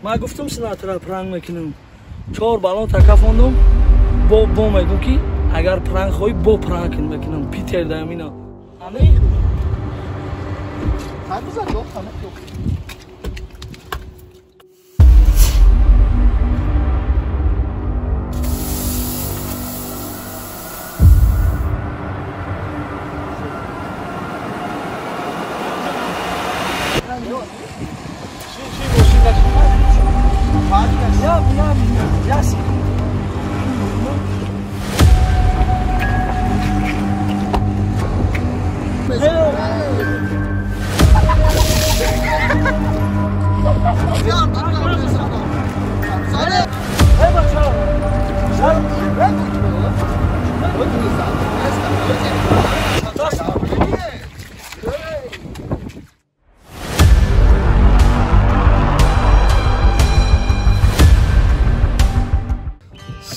Ман гуфтам сенатора пранк мекунам. 4 баллон такафондум. Бо мегум ки агар пранк хоҳӣ бо пранк мекунам. Питер да амина. Ами?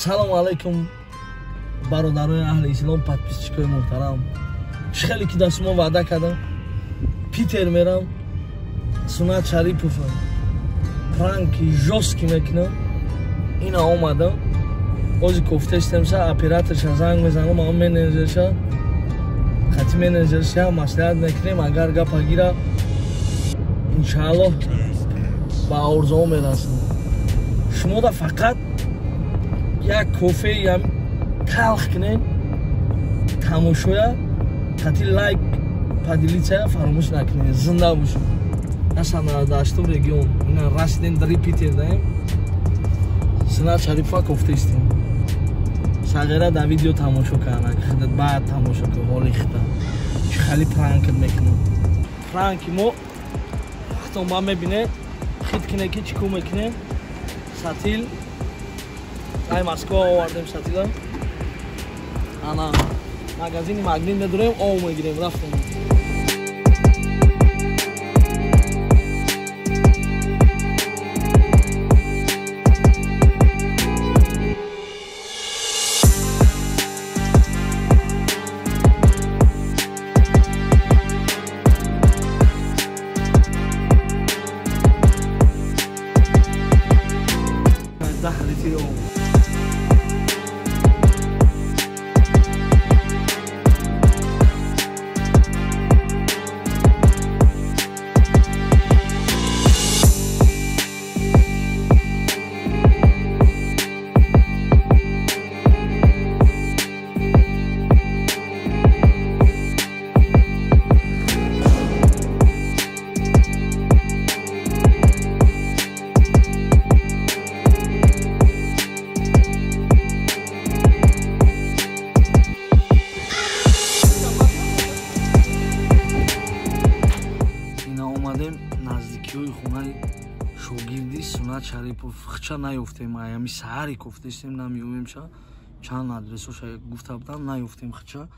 Салом алейкум, бародарони аҳли ислом, подписчикои муҳтарам. Чӣ хеле ки дар шумо ваъда кардам, Питер мерам, Сунат Шарипов пранки жёсткий мекунам. Ина омадам. Ози кофтаистемша, операторша занг мезанам, ам менеҷерша, хати менеҷерша маслиҳат мекунем, агар гапа гира, иншааллоҳ ба орзуҳо мерасам. Шумо да фақат як кофеям талх кунед, тамошоя, хати лайк, поделиться фаромӯш накунед. Зинда бошед. 198 регион. Ина расидем дар Питер даем. Сунат Шарипова кофтаистем. Сағира дар видео тамошо кард, худат баъд тамошо кун, ҳоли худат. Чӣ хеле пранк мекунам. Пранки мо худтон ба мебинед, хит кунед ки чӣ кор мекунем. Сатил ай Москва овардем сатила. Ана магазини Магнит медурем, ов мегирем, рафтем. Наздикиҳои хонаи шогирди Сунат Шарипов хича наёфтем, аями саҳари кофтаистем, намеёвемша. Чанд адресоша гуфта будам, наёфтем хича.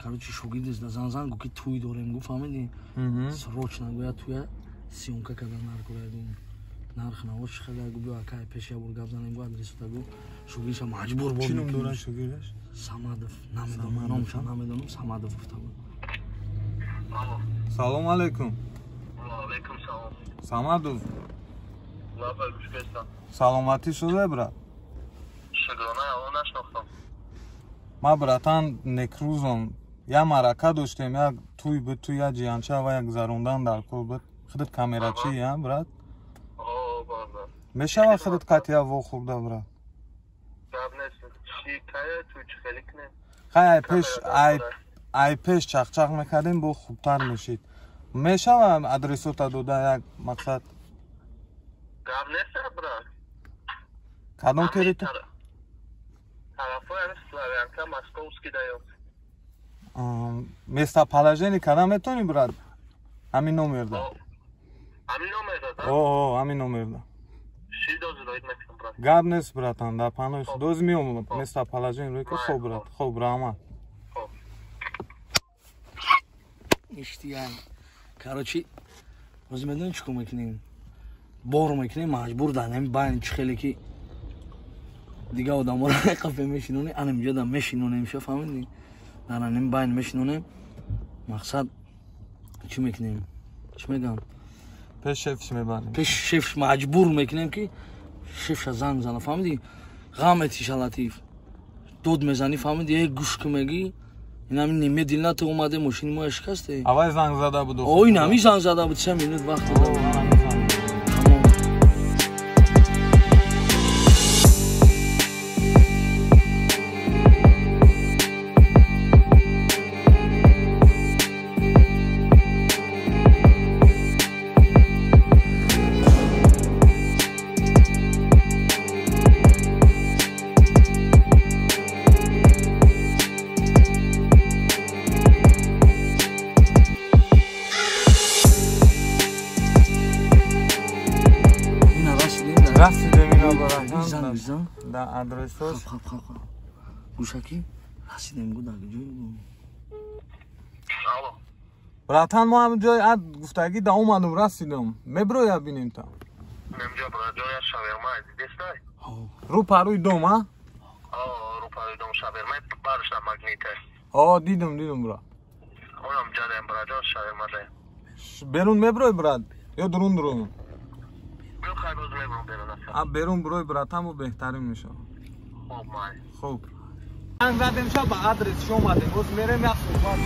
Короче, шогирдес да зан-зан гуфт ки туй дорем, гуфт, фаҳмидӣ? Срочно гӯя туя съёмка кардан наркорайдум. Нарх наво чӣ хеле гуфт, биё акай пеш я бор гап занем, гу адресота гу. Шогирдша маҷбур бор. Чӣ ном дорад шогирдаш? Самадов. Намедонам, номша намедонам, Самадов гуфта буд. Салом алейкум. Алейкум салом. Самадов. Саломатӣ шуда, брат? Шукрона, алло нашнохтам. Ма братан Некрузом. Я марака доштем, як туй буд, туй як ҷиянча ва як гузарондан дар кор буд. Худат камерачӣ, я, брат? О, бардар. Мешава худат қатия вохӯрда, брат? Гап нест. Чӣ кая туй чӣ хеле кунем? Хай ай пеш, ай пеш чақчақ мекардем, бо хубтар мешид. Мешава адресота дода як мақсад? Гап нест, брат. Кадом территория? Тарафои Славянка, Московский даём. Местоположение кадом метони, брат? Ҳамин номерда. Ҳамин номерда, да? О, ҳамин номерда. Ши дози роид мекунам, брат. Гап нест, братан, дар паноҳи Худо меом местоположение рӯй ки. Хоб, брат, хоб, раҳмат. Иштияй. Короче, ҳозир медонем чӣ кор мекунем? Бор мекунем, маҷбур дар ҳамин байн чӣ хеле ки дигар одаморо қафе мешинонем, ана инҷо да мешинонем, ша фаҳмидӣ? Дар ҳамин байн мешинонем, мақсад чӣ мекунем? Чӣ мегам? Пеш шефш мебарем. Пеш шефш маҷбур мекунем ки шефша занг зана, фаҳмидӣ? Ғаметиша Латиф. Дод мезанӣ, фаҳмидӣ? Э гӯш ки мегӣ, инами немедленно ту омаде мошини моя шикасте. Авай занг зада буд. О, инами занг зада буд, 3 минут вақт дод. Да адресош. Хап. Гӯшаки расидем гу дар ҷой. Алло. Братан, мо ҳам ҷой ад гуфтагӣ да омадум расидам. Меброя бинем та. Мемҷа брат, ҷоя шаверма дидестай? Рӯ парӯи дом, а? О, рӯ парӯи дом шаверма барш на магните. О, дидум, дидум брат. Онам ҷадаем брат, ҷон шаверма даем. Берун меброй брат? Ё дурун дурун? А берун брой братаму беҳтарин мешавад. Хуб май. Хуб. Занг задем ша ба адрес шо омадем. Боз мерем як суҳбат.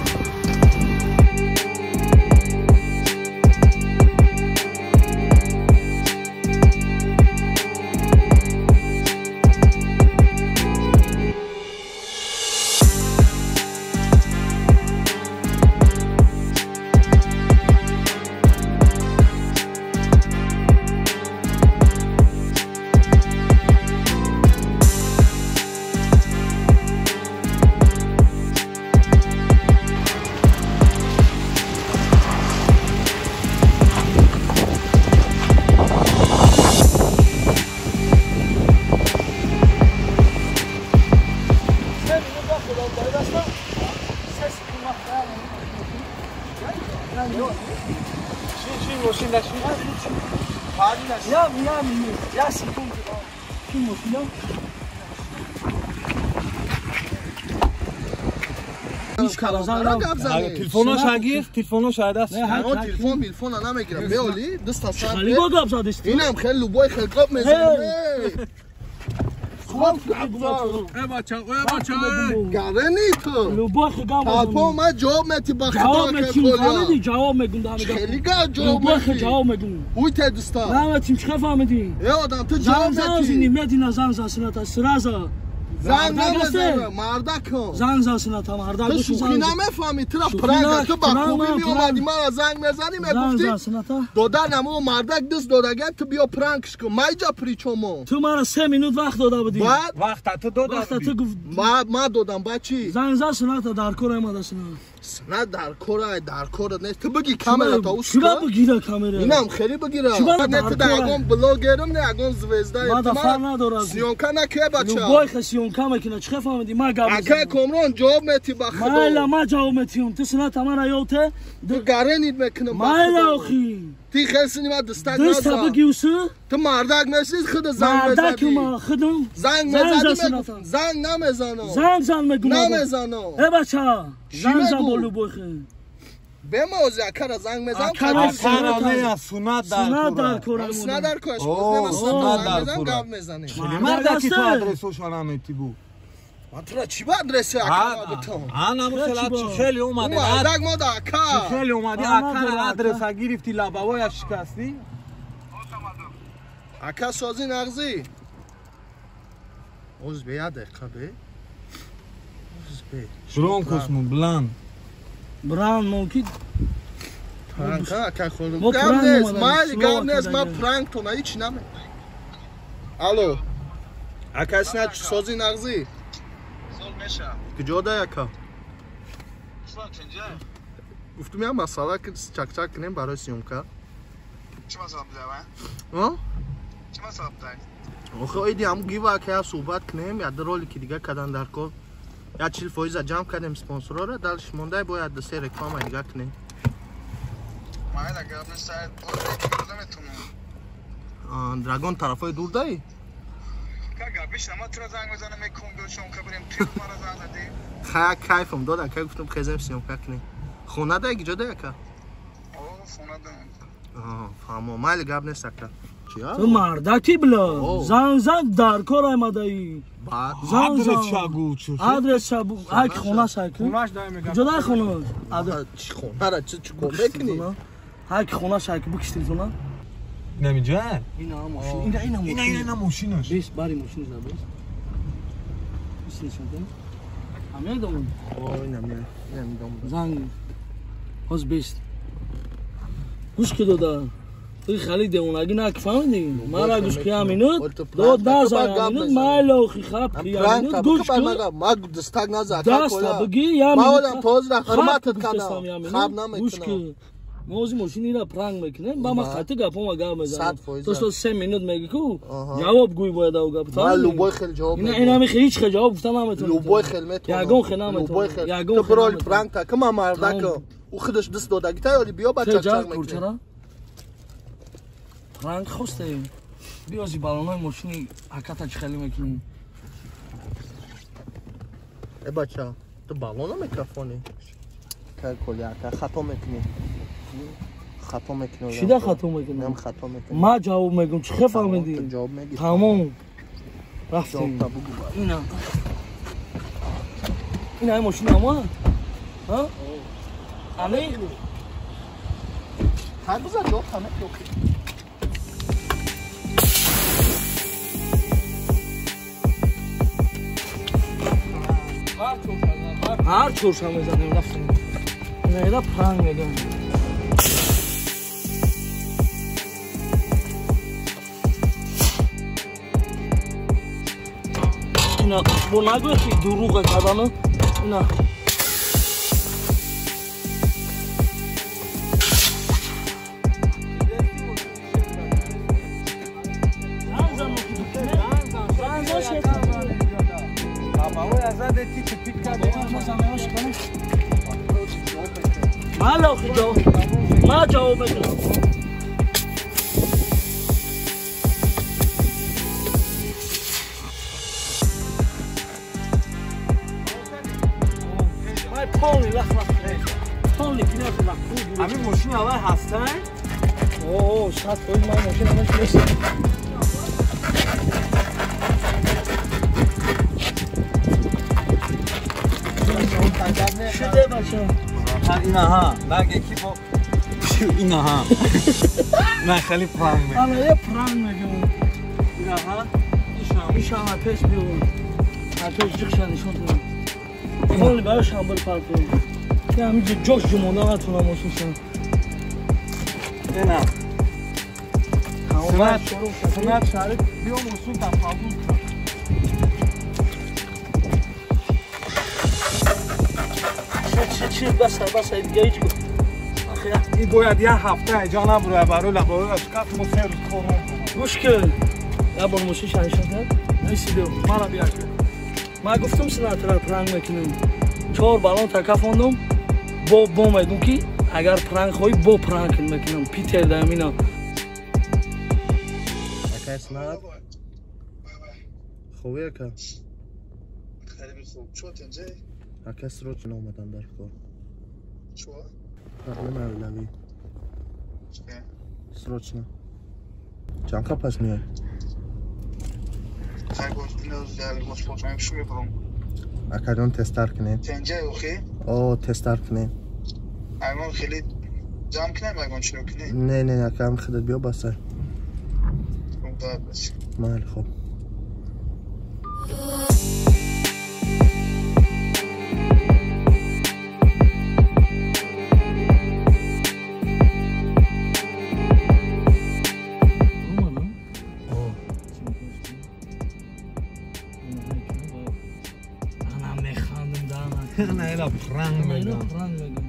Телефонош агир, телефонош айдаст. Телефон, телефона намегирам. Беоли, даста сар. Хеле бо гап задисти. Инам хеле любой хеле гап мезанад. Э бача, э бача. Гарани ту. Любой хеле гап. Папа ма ҷавоб мети ба худо ки фаҳмидӣ ҷавоб мегум да мегум. Хеле га ҷавоб. Любой хеле ҷавоб мегум. Уй те дуста. Наметим чӣ фаҳмидӣ? Э одам ту ҷавоб мети. Немедленно занг за сината сразу. Занг намезанам, мардакам. Занг за сината, мардак. Ту шӯхӣ намефаҳмӣ, тура пранк, ту ба хубӣ меомадӣ, мара занг мезанӣ, мегуфтӣ додар намо мардак даст додаган, ту биё пранкш кун. Ма иҷа причомо? Ту мара 3 минут вақт дода будӣ. Баъд? Вақта ту дода будӣ. Вақта ту гуфт. Ма додам, баъд чӣ? Занг за сината дар кор омада сината. Сина дар кора, дар кора нест. Ту бигӣ камера та ус. Чӣ бигира камера? Инам хеле бигира. Не ту да ягон блогерам, не ягон звезда. Ма да фарқ надорад. Съёмка накунӣ бача. Любой хе съёмка мекунад. Чӣ фаҳмидӣ? Ма гап мезанам. Ака Комрон ҷавоб мети ба худо. Майла ма ҷавоб метиҳам. Ту сината мара ёвте. Ту гаренид мекунам. Майла охи. Ти хелсини ма дастак назан. Даста бигӣ усу? Ту мардак нестӣ, худ занг мезадӣ. Мардак ма худам. Занг мезадӣ. Занг намезанам. Занг зан мегум. Намезанам. Э бача. Занг зан бо любой хе. Бемози акара занг мезанам. Акара не, сунат дар кор. Сунат дар кор. Сунат дар кор. Гап мезанем. Мардаки ту адресошо наметӣ бу. Ма тура чӣ ба адреси акара битам? А наму хеле хеле омадӣ. Мардак мо да ака. Хеле омадӣ акара адреса гирифтӣ лабавояш шикастӣ. Ака сози нағзӣ. Оз бе як дақиқа бе. Оз бе. Громкост му блан. Бран мумкин. Пранк ака худам. Гап нест, майли гап нест, ма пранк то на ҳеч наме. Алло. Ака сина сози нағзӣ. Куҷо да ака? Гуфтум як масъала ки чакчак кунем барои съёмка. Чӣ масъала буда? А? Чӣ масъала буда? Охи оиди ҳамун гива ака як суҳбат кунем, як ролики дига кадан дар кор. Я 40% ҷамъ кардем спонсорора, дальше мондай бояд се реклама дига кунем. Майла гап нест, наметонам. Драгон тарафҳои дур даи? Ка гап бишна, ман тура занг мезанам, мекун биё съёмка бирем, ту мара занг задӣ. Ха, кайфам дод, ака гуфтам хезем съёмка кунем. Хона дай, куҷо дай ака? О, хона дам. Фаҳмо, майли гап нест ака. Ту мардаки била. Занг зан дар кор омадаӣ. Занг зан. Адрес ча бу. Ҳай ки хона шай ки. Куҷо дар хона? Адрес чи хонара чи чӣ кор мекунӣ? Ҳай ки хона шай ки бикиш телефона. Намиҷа? Ина мошин. Ина ина мошин. Ина ина мошинаш. Бес бари мошин за бес. Бис нишон кун. Ҳамедом. О, ина ме. Ина медом. Занг. Ҳоз бес. Гӯш ки дода. Ту хали девонагӣ нак фаҳмидӣ? Мара гӯш ки минут, дод назан минут, майла охи хап ки минут гӯш ки. Ма дастак наза. Даста бигӣ я минут. Ма олам тозра ҳурматат кардам. Хаб намекунам. Гӯш ки. Мо ози мошинира пранг мекунем, ба ма қатъи гапома гап мезанам. То что 3 минут мегӣ ку, ҷавоб гӯй бояд ав гап. Ма любой хел ҷавоб. Ина ина ми ҳеҷ хел ҷавоб гуфта наметавонам. Любой хел метавонам. Ягон хел наметавонам. Ягон хел. Ту пранг та ки ма мардакам. Ӯ худаш даст додагӣ та ёли биё ба чақчақ мекунем. Пранг хостем. Биёзи балонои мошини аката чӣ хеле мекунем. Э бача, ту балона микрофони? Кай коли ака хато мекунӣ. Хато мекунӣ. Чида хато мекунам? Нам хато мекунӣ. Ма ҷавоб мегӯм, чӣ хе фаҳмидӣ? Ту ҷавоб мегӣ. Тамом. Рафтем. Ина. Ина ин мошин ама? Ҳа? Ами? Ҳар биза ҷавоб ҳама ки. Ҳар чоршанбе мезанем рафтем. Ина пранг мегӯм. Ина бо нагӯя ки дурӯға кардану ина ма ҷавоб мекунам. Май полный лах лах. Полный кино лах. Ҳамин мошин аввал ҳастан? О, 100% ман мошин ҳамаш нест. Шуде бача. Инаҳа, наге ки бо инаҳа. На хеле пранг мекунам. Ана я пранг мекунам. Инаҳа, ишам. Ишам пеш биёр. Пеш ҷиқша нишон додам. Полный барои шамбил парк кунем. Ки ҳаминҷо ҷош ҷумонда натонам мошиншон. Ина. Сунат Шариф биё мошин та қабул кун. Чӣ баса баса дига ҳеҷ кун. Ин бояд як ҳафта иҷо набурояд барои лабои шикаст мо се рӯз кор мекунем. Гӯш кун. Як бор мошин шанишон кард. Несидо, мара бия кун. Ман гуфтам сенатора пранг мекунем. 4 баллон такафондум. Бо мегӯм ки агар пранг хоҳӣ бо пранг мекунам. Питер дамина. Ака Сунат. Хубӣ ака? Хеле хуб. Чӣ тенҷе? Ака срочно омадам дар кор. Чӣ? Проблема оилавӣ. Срочно. Чанд қа пас меояд? Акаҷон тезтар кунем. Тенҷе охи? О, тезтар кунем. Аймон хеле ҷамъ кунем ягон чиро кунем? Не, не, ака ҳам худат биё басай. Майли хуб. Ина пранг мегӯям. Пранг мегӯям.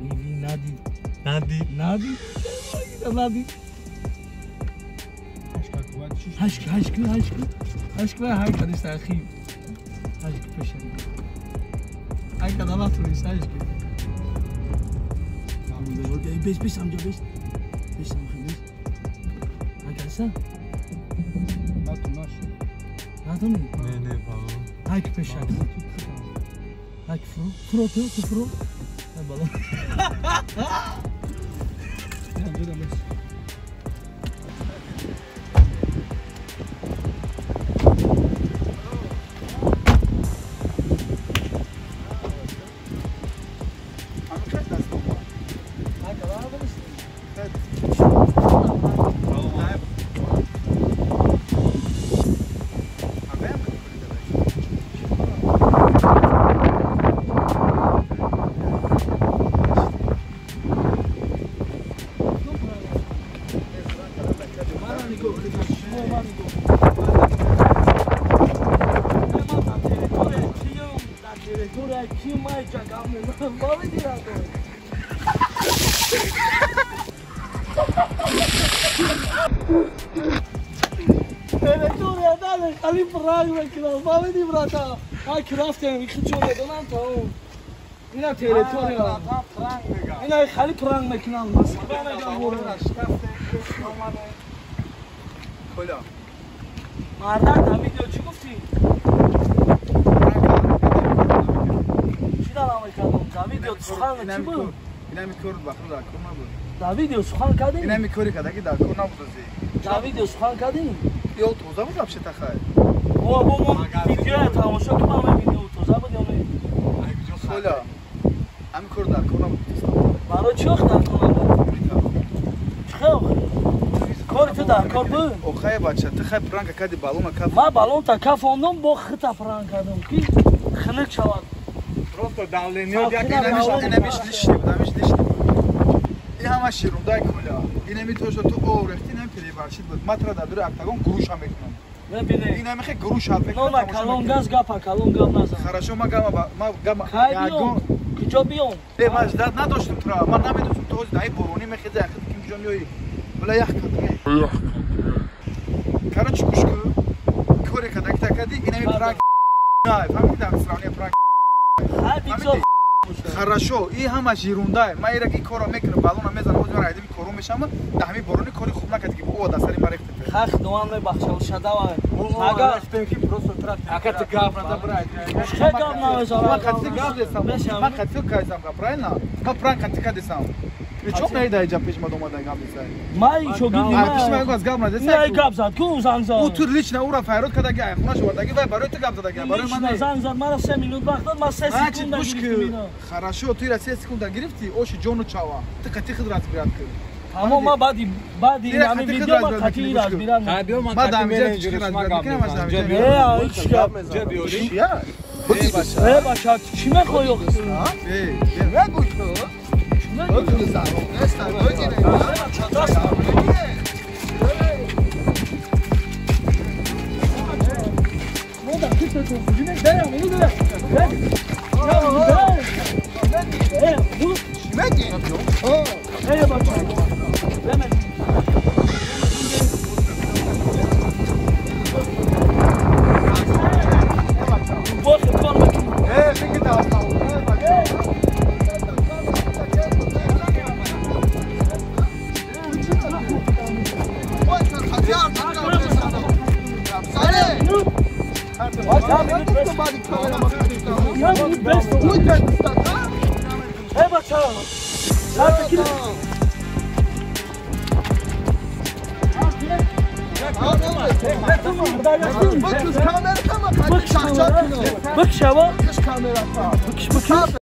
Биби надид. Надид. Надид. Надид. Ҳашк ҳашк ҳашк. Ҳашк ҳай кадист ахи. Ҳашк пешан. Ҳай када натунис ҳашк. Бес бес амҷа бес. Бес амҷа бес. Ҳай кадиста? Натунаш. Натуни? Не, не, бало. Ҳай ки пешан. Ҳай ки фуро. Фуро ту, ту фуро. Ҳай бало. اینا территория. اینا خالی پرنگ میکنن. مسخره میگم. کلا. مردم در ویدیو چی گفتی؟ چی در آمریکا؟ در ویدیو سخن چی بود؟ اینا میکور بخور در کور نبود. در ویدیو سخن کردی؟ اینا میکوری کردی که در کور نبود. در ویدیو سخن کردی؟ یا توزه بود ابشه تخای. او با ویدیو تماشا که من ویدیو توزه بود یا نه؟ خلا. همین کار در کور نبود. برای چی در کور نبود؟ چه کاری تو در کار بود؟ آخه بچه تو خیلی پرنگ کردی بالون کف. من بالون تا کف آندم با خط پرنگ کردم کی خنک شود. Просто давление یک اینمیش لیشتی بود، همیش لیشتی بود. این همه شیرونده کلا. اینمی تو شد تو اورختی نمی پلی برشید بود. من ترا در دور اکتاگون گروش هم میکنم. نبینه. این همیشه گروش هم میکنم. نه کلون گاز گپ کلون گپ نزن. خراشو ما گم ما گم. خیلی کجا بیام؟ ای من درد نداشتم تو را. من نمیدونستم تو از دای برونی میخیزه اخر کیم کجا میایی. ولی یخ کردم. کارو چی گوش کن؟ کوری کدک تکدی اینمی پرنگ نه فهمیدی در سرانی پرنگ. Хорошо, и ҳама жирунда. Ман ира ки корро мекунам, балона мезанам, оз ман айдими кору мешам, да ҳами борони кори хуб накард ки о да сари ма рехте. Хах дуан мебахшам, шадава. Ага, рехтем ки просто трат. Ака ты гап надо брать. Чӣ гап намезанам? Ман қатъи гап десам. Ман қатъи кайсам, правильно? Ман пранк қатъи кадесам. Чоп наида иҷа пеш мад омада гап десай. Ман шогирди ман. Пеш ман гап гап надесай. Не гап зад, ку занг зад. У ту лично ура файрод кадаги, ай хонаш овардаги, вай барои ту гап задаги, барои ман не. Занг зад, мара 3 минут вақт дод, ман 3 секунда гирифтим. Хорошо, ту ира 3 секунда гирифти, оши ҷону чава. Ту қатъи худ разбират кун. Аммо ман баъди ҳамин видео ман қатъи разбират. Ман дар ҳаминҷа чӣ разбират мекунам, аз ҳаминҷа. Не, ҳеҷ гап. Чия? Э, бача, чӣ мехоҳӣ? Э, нагӯ ту. Бакш камера, бакш камера.